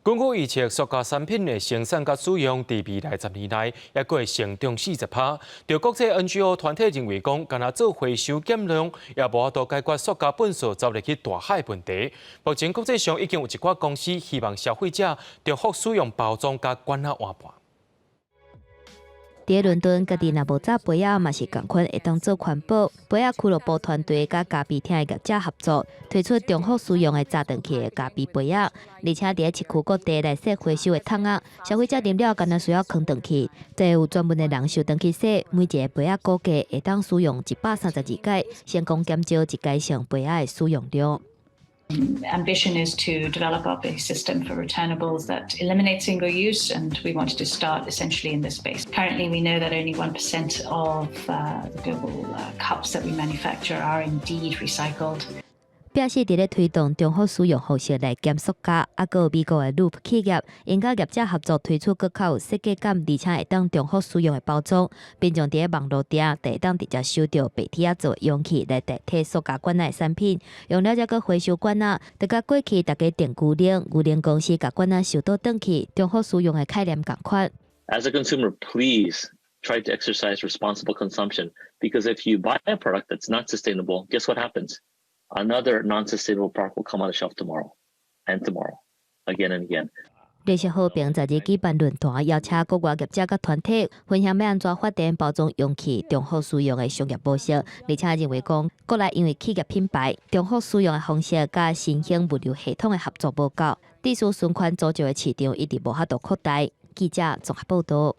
根據預測，塑膠產品的生產佮使用，佇未來10年內，猶閣會成長40%。著國際 NGO 團體認為講，干焦做回收減量，也無法度解決塑膠糞埽走入去大海的問題。目前國際上已經有一寡公司希望消費者重複使用包裝佮罐仔換盤。佇倫敦，家己若無紮杯仔，嘛是仝款會當做環保。杯仔俱樂部團隊佮咖啡廳的業者合作，推出重複使用的紮轉去的咖啡杯仔，而且佇咧市區各地來設回收的桶仔，消費者啉了干焦需要囥轉去，再有專門的人收轉去洗。每一个杯仔估計會當使用132擺，成功減少一改性杯仔的使用量。 Ambition is to develop up a system for returnables that eliminates single use, and we wanted to start essentially in this space. Currently, we know that only 1% of the global cups that we manufacture are indeed recycled. 表示佇咧推動重複使用方式來減塑膠，猶閣有美國的 Loop 企業，𪜶佮業者合作推出閣較有設計感，而且會當重複使用的包裝，民眾佇咧網路訂，就會當直接收著白鐵仔做容器來代替塑膠罐仔的產品，用了才閣回收罐仔，就佮過去大家訂牛奶，牛奶公司共罐仔收倒轉去，重複使用的概念仝款。 As a consumer, please try to exercise responsible consumption, because if you buy a product that's not sustainable, guess what happens? Another non-sustainable product will come on the shelf tomorrow and tomorrow, again and again. 綠色和平10日舉辦論壇，邀請國外業者佮團體分享欲按怎發展包裝容器重複使用的商業模式，而且認為講，國內因為企業品牌重複使用的方式佮新興物流系統的合作無夠，致使循環組織的市場一直無法度擴大。記者綜合報導。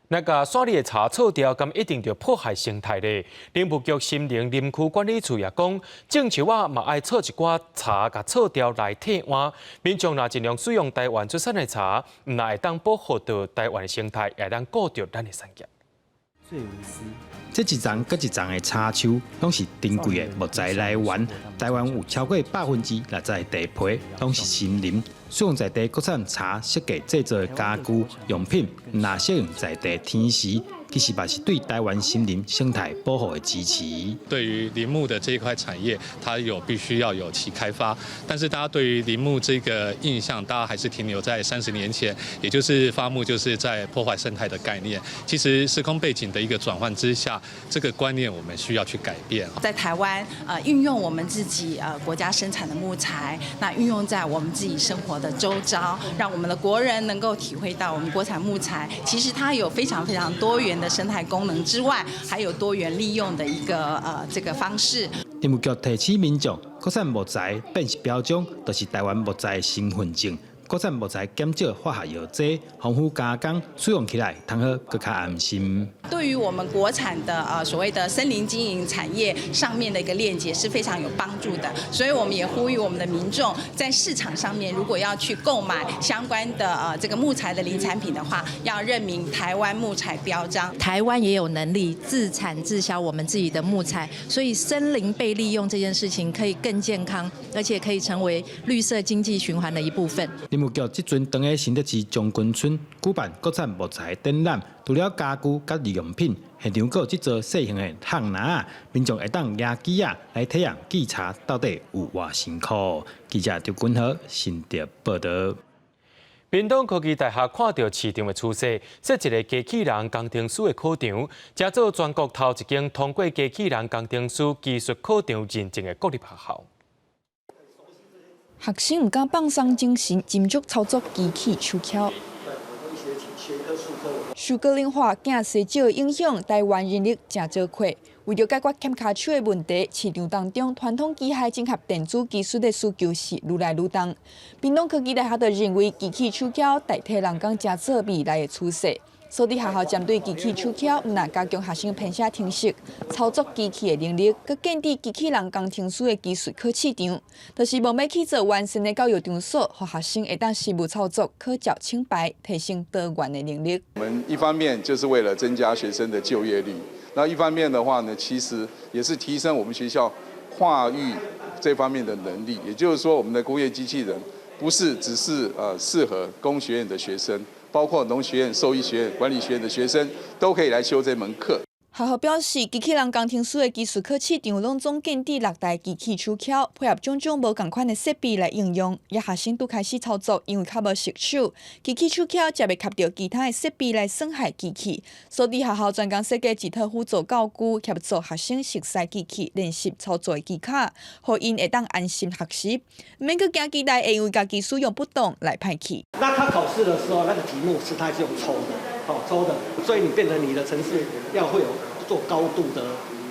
那共山裡的柴銼掉，敢一定著破壞生態咧？林務局森林林區管理處也講，種樹仔嘛愛銼一寡柴共銼掉來替換。民眾若盡量使用台灣出產的柴，毋但會當保護著台灣的生態，也會當顧著咱的產業。最無私。這一叢閣一叢的柴樹，攏是珍貴的木材來源。台灣有超過60%的地皮，攏是森林。使用在地國產柴設計製造的家具用品，毋若適應在地天時，其實嘛是對台灣森林生態保護的支持。對於林木的這一塊產業，它有必須要有其開發，但是大家對於林木這個印象，大家還是停留在30年前，也就是伐木就是在破壞生態的概念。其實時空背景的一個轉換之下，這個觀念我們需要去改變。在台灣，運用我們自己國家生產的木材，那運用在我們自己生活的周遭，讓我們的國人能夠體會到我們國產木材，其實它有非常非常多元的生態功能之外，還有多元利用的一個這個方式。林務局提醒民眾，國產木材辨識標章，就是台灣木材身份證。國產木材減少化學藥劑，防腐加工，使用起來通好閣較安心。對於我們國產的所謂的森林經營產業上面的一個鏈接是非常有幫助的，所以我們也呼籲我們的民眾在市場上面如果要去購買相關的這個木材的林產品的話，要認明台灣木材標章。台灣也有能力自產自銷我們自己的木材，所以森林被利用這件事情可以更健康，而且可以成為綠色經濟循環的一部分。林務局這陣當咧新竹市將軍村舉辦國產木材展覽，除了家具佮日用品，現場閣有製作細型的烘籃仔，民眾會當拿機仔來體驗製柴到底有偌辛苦。記者張君和新竹報導。屏東科技大學看著市場的趨勢，設一个機器人工程師的考場，成做全國頭一間通過機器人工程師技術考場認證的國立學校。學生毋敢放鬆精神，斟酌操作機器手抾。受高齡化、囝生少的影響，台灣人力誠少缺。為著解決欠跤手的問題，市場當中傳統機械整合電子技術的需求是愈來愈重。屏東科技大學就認為，機器手抾代替人工成做未來的趨勢。所以學校針對機器手抾，毋但加強學生編寫程式、操作機器的能力，閣建置機器人工程師的技術考試場，就是望欲去做完善的教育場所，予學生會當實務操作、考照清白，提升多元的能力。我們一方面就是為了增加學生的就業率，那一方面的話呢，其實也是提升我們學校跨域這方面的能力。也就是說，我們的工業機器人不是只是適合工學院的學生。包括農學院、獸醫學院、管理學院的學生都可以來修這門課。學校表示，機器人工程師的技術考試場攏總建置六台機器手抾，配合種種無仝款的設備來應用。也學生拄開始操作，因為較無熟手，機器手抾才袂卡著其他的設備來損害機器。所以學校專工設計一套輔助教具，協助學生熟悉機器、練習操作的技巧，予𪜶會當安心學習，毋免閣驚期待會因為家己使用不當來歹去。那他考試的時候，那個題目是他是用抽的，哦，抽的，所以你變成你的程式要會有做高度的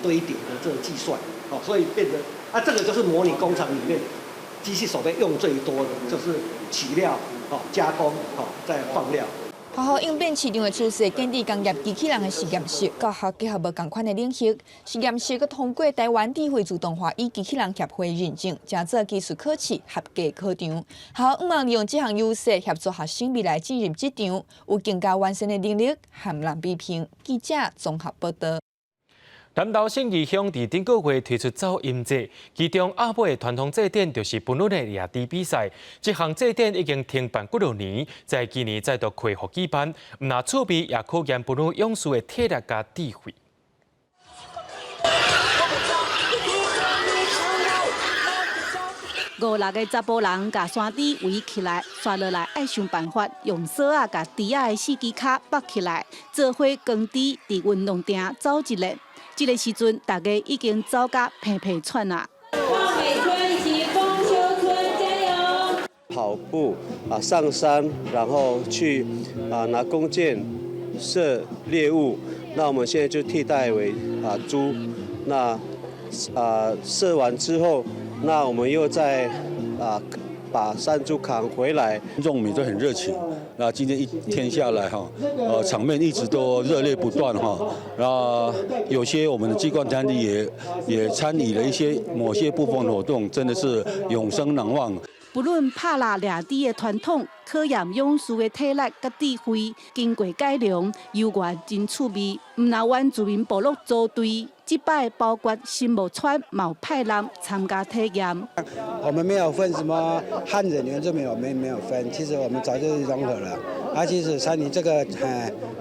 堆疊的這個計算，哦，所以變成啊，這個就是模擬工廠裡面機器手臂用最多的，就是起料、哦加工、哦再放料。學校應變市場的趨勢，建置工業機器人的實驗室，教學結合無仝款的領域。實驗室閣通過台灣智慧自動化與機器人協會認證，成做技術考試合格考場。學校向望利用這項優勢，協助學生未來進入職場，有更加完善的能力和人比拼。記者綜合報導。南投信義鄉佇頂個月推出走音節，其中壓尾的傳統祭典就是歕女的掠豬比賽。這項祭典已經停辦幾落年，在今年再度恢復舉辦，毋但趣味，也考驗歕女勇士的體力佮智慧。五六个查埔人共山豬圍起來，紲落來愛想辦法用索仔共豬仔的四支跤縛起來，做伙扛豬佇運動場走一輪。這个時陣，大家已經走甲鼻鼻喘啦。美村以及豐丘村加油！跑步啊，上山，然後去啊拿弓箭射獵物。那我們現在就替代為啊豬。那啊射完之後，那我們又再啊把山豬扛回來。眾民都很熱情。那今天一天下來哈，場面一直都熱烈不斷哈。那有些我們的機關團體也參與了一些某些部分活動，真的是永生難忘。不論拍獵掠豬的傳統，考驗勇士的體力佮智慧，經過改良，猶原真趣味。毋但原住民部落組隊，這擺包括新木村嘛有派人參加體驗。我們沒有分什麼漢人原住民，我們沒有分，其實我們早就融合了。啊，其實參與這個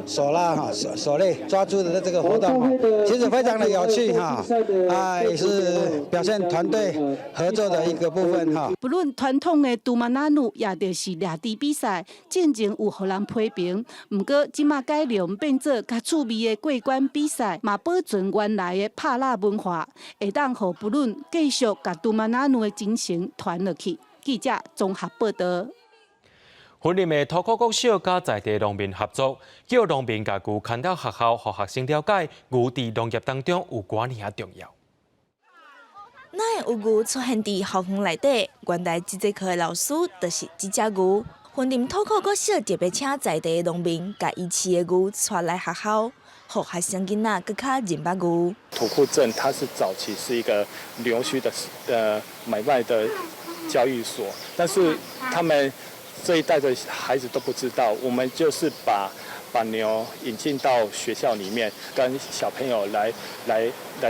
手拉哈手手鏈抓豬的這個活動，其實非常的有趣哈，啊，也是表現團隊合作的一個部分哈。不論傳統的圖曼仔努，也就是掠豬比賽，進前有予人批評，毋過這馬改良變做較趣味的過關比賽，嘛保存原來的拍獵文化，會當予不論繼續共圖曼仔努的精神傳落去。記者綜合報道。雲林的土庫國小佮在地農民合作，叫農民共牛牽到學校，予學生了解牛佇農業當中有偌爾重要。哪會有牛出現佇校園內底？原來這節課的老師就是這隻牛。雲林土庫國小特別請在地的農民，共伊飼的牛帶來學校，予學生囡仔閣較認捌牛。土庫鎮它是早期是一個牛墟的買賣的交易所，但是他們這一代的孩子都不知道，我們就是把牛引進到學校裡面，跟小朋友來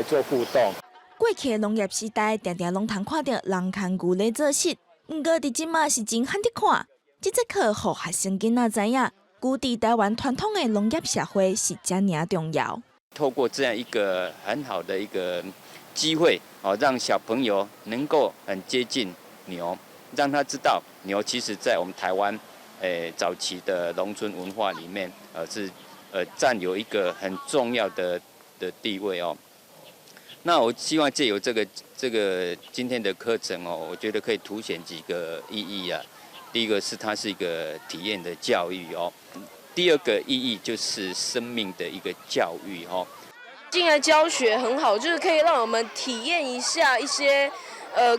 做互動。過去的農業時代，定定攏通看著人牽牛咧做穡，毋過佇這馬是真罕得看。這節課予學生囡仔知影，牛佇台灣傳統的農業社會是遮爾重要。透過這樣一個很好的一個機會，哦，讓小朋友能夠很接近牛，讓他知道牛其實在我們台灣，早期的農村文化裡面，是佔有一個很重要的地位哦。那我希望借由這個今天的課程哦，我覺得可以凸顯幾個意義啊。第一個是它是一個體驗的教育哦，第二個意義就是生命的一個教育哦。進來教學很好，就是可以讓我們體驗一下一些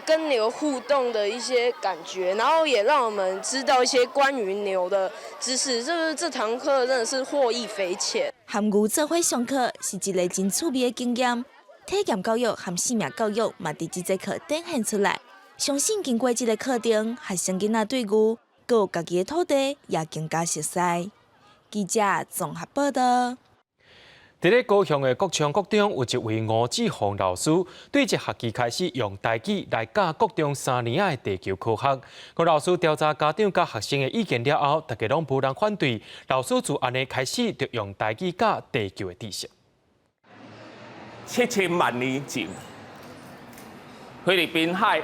跟牛互動的一些感覺，然後也讓我們知道一些關於牛的知識。就是這堂課真的是獲益匪淺。和牛做伙上課是一個真趣味的經驗，體驗教育和生命教育嘛，佇這節課展現出來。相信經過這個課程，學生囡仔對牛，閣有家己的土地也更加熟悉。記者綜合報道。佇咧高雄的國昌國中，有一位吳志宏老師，對一學期開始用台語來教國中三年仔的地球科學。吳老師調查家長佮學生的意見了後，大家攏無人反對，老師就按呢開始就用台語教地球的知識。7000萬年前，菲律賓海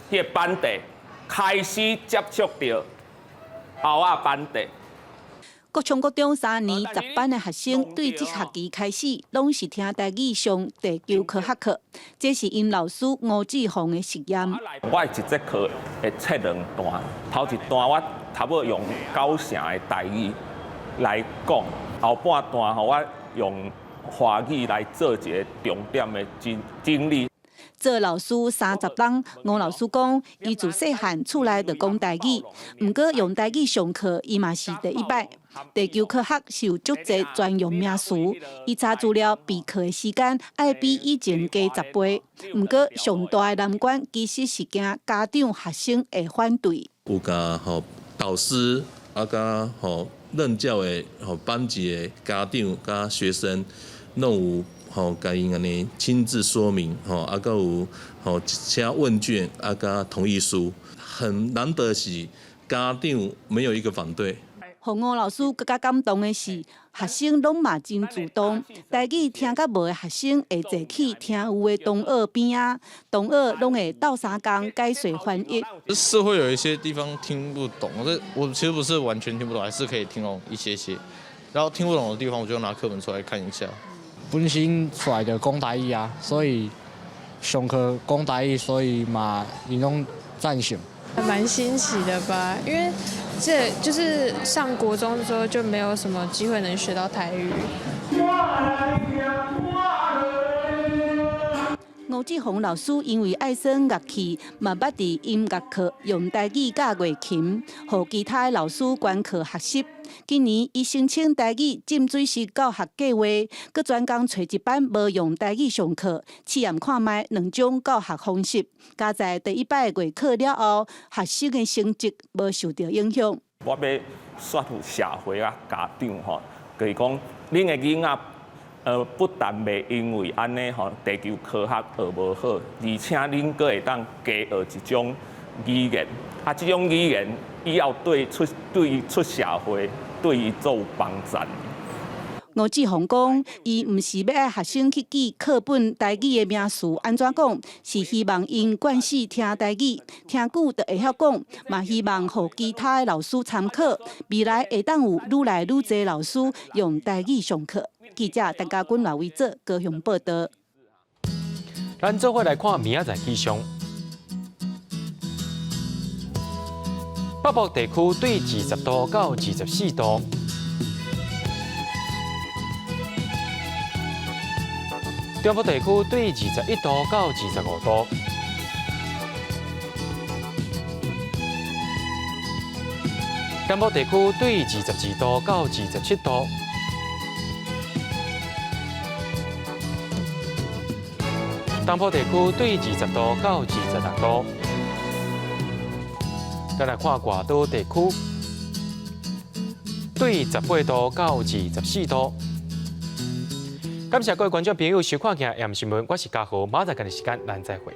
彼個板塊開始接觸著歐亞板塊。國昌國中三年十班的學生，對這學期開始，攏是聽台語上地球科學課。這是𪜶老師吳志宏的實驗。我一節課會切兩段，頭一段我差不多用九成的台語來講，後半段吼我用華語來做一個重點的整理。做老師30冬，吳老師講，伊自細漢厝內就講台語，毋過用台語上課，伊嘛是第一擺。地球科學是有足濟專用名詞，伊查資料備課的時間愛比以前加10倍。毋過上大的難關其實是驚家長學生會反對。有共吼導師啊，佮吼任教的吼班級的家長佮學生，攏有吼共𪜶按呢親自說明吼，啊，閣有吼寫問卷啊，佮同意書，很難得是家長沒有一個反對。予吳老師閣較感動的是，學生攏嘛真主動。台語聽較無的學生會坐去聽有的同學邊仔，同學攏會鬥相共解說翻譯。是會有一些地方聽不懂，這我其實不是完全聽不懂，還是可以聽懂一些些。然後聽不懂的地方，我就拿課本出來看一下。本身出來就講台語啊，所以上課講台語，所以嘛，𪜶攏贊成。還蠻新奇的吧，因為這就是上國中之後就沒有什麼機會能學到台語。吳志宏老師因為愛耍樂器，嘛捌佇音樂課用台語教月琴，予其他的老師觀課學習。今年伊申請台語浸水式教學計劃，閣專工揣一班無用台語上課，試驗看覓兩種教學方式。佳哉第一擺月考了後，學生的成績無受著影響。我欲說服社會佮家長吼，就是講，恁的囡仔不但袂因為按呢吼地球科學學無好，而且恁閣會當加學一種語言，啊，這種語言以後對出社會對伊做有幫助。吳志宏講，伊毋是欲愛學生去記課本台語的名詞按怎講，是希望𪜶慣勢聽台語，聽久就會曉講，嘛希望予其他的老師參考，未來會當有愈來愈濟老師用台語上課。記者陳家軍、劉維哲高雄報道。咱做伙來看明仔載氣象。北部地區對20度到24度。中部地區對21度到25度，南部地區對22度到27度，東部地區對20度到26度。再來看外島地區，對18度到24度。感謝各位觀眾朋友收看《今日新聞》，我是嘉豪，明仔載仝時間咱再會。